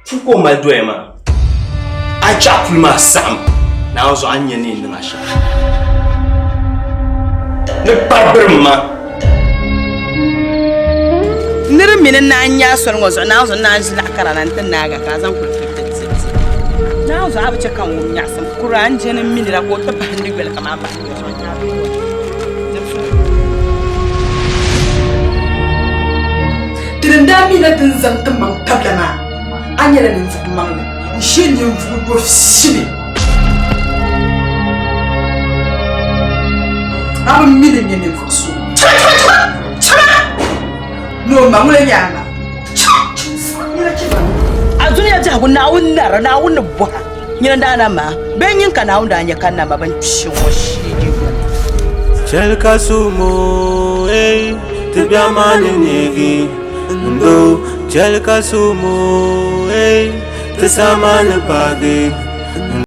Puu ka o mali doya maa. A yi chaɣ puli maa saɣim, Naawuni zuɣu a ni nya ni yɛn niŋ a shɛm. Ni kparibirim ma. Nir mi ni naan nya a soli ŋɔ zuɣu, Naawuni zuɣu naan ʒi laɣ kara na nti naag a, ka a zaŋ kuli ti ti ti. Naawuni zuɣu a bi chɛ ka n wum nyaɣisim kura, n je ni m mi nira ka o ti bahindi yoli kaman a bahindi yoli shɛm n-nyɛ a bee Ti ni daa mi na ti ni zaŋ ti maŋ tabila maa, a nyɛla ninvuɣ maŋli n-she ninvuɣ yo shili. A bi mi ni nyɛ ninvuɣ so. Chama! Chama! Ni o ma ŋuna nyɛ a ma. A dunia biɛhigu Naawuni nara, Naawuni ni bɔha nyini n-daa na ma bee nyin ka Naawuni daa nya ka na ma bɛn kpi ŋɔ shee di yoli. Chɛli ka sumo, ey, ti biɛɣu maa ni neegi n doo. Chɛli ka sumo, ey, ti saha maa ni paagi n.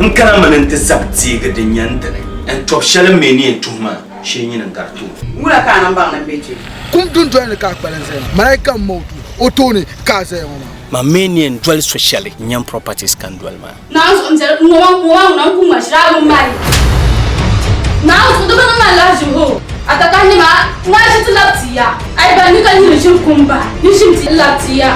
N kana mi ni n ti zabi teegi din nyɛ n dini, n tɔb shɛli m mi ni yɛn tuhi maa shee nyini n-gari tooni. Wula ka a niŋ baŋ ni m be kpe? Kum dundoli ni ka a kpalim zaya maa, malaika m-mautu o tooni ka a zaya ŋɔ maa. Man mi ni yɛn doli so shɛli n-nyɛ m properties ka n doli maa. Naawuni zuɣu n dɛli ŋɔ maa ŋɔ maa ŋuna n-ku ŋma shiri a bi mali. Naawuni zuɣu di bi niŋ ma lahiʒibu hoo. A takahi nima ŋa ʒi ti labi ti ya. A yi ba ni ka nyini ʒiri kum bahi ni ʒim ti labi ti ya.